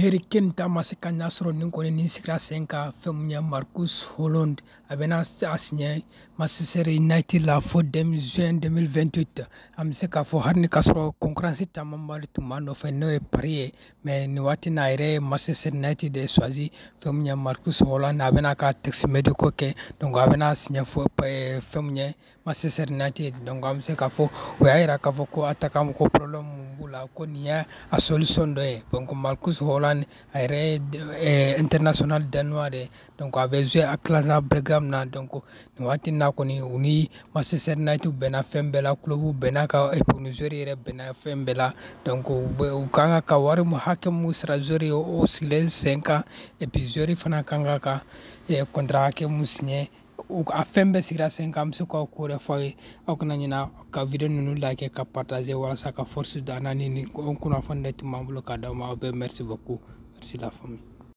Harry Kane ta ma se ka ɲɛ sɔrɔ. Nin kɔni nin sigira sen kan. Fɛn mun ye, Marcus Højlund, a bɛna a signé Manchester United la fo juin 2028. An bɛ se k'a fɔ hali ni k'a sɔrɔ concurrence camanba de tun b'a nɔfɛ, n'o ye Paris ye, mais nin waati in na, a yɛrɛ ye Manchester United de choisi. Fɛn mun ye, Marcus Højlund, a bɛna ka test médicaux kɛ, donc a bɛna signé fo fɛn mun ye, Manchester United. Donc an bɛ se k'a fɔ o y'a yira k'a fɔ ko attaquant ko problème mun b'u la, ko nin ye a solution dɔ ye. Donc Marcus Højlund, a yɛrɛ ye international danois de, donc a bɛ jouer Atalanta Bergame na. Donc nin waati in na kɔni, u ni Manchester United bɛnna fɛn bɛɛ la, club bɛnna ka, et puis ni joueur yɛrɛ bɛnna fɛn bɛɛ la. Donc u kan ka wari mun hakɛ mun sara joueur ye, o sigilen sen kan, et puis joueur fana kan ka contrat hakɛ mun signé, a fɛn bɛɛ sigira sen kan. An bɛ se k'aw ko de fɔ aw ye. Aw kana ɲina ka vidéo ninnu like, ka partager, walasa ka force don an na. Ni kunnafoni de tun b'an bolo k'a d'aw ma. Aw bɛɛ, merci beaucoup, merci la famille.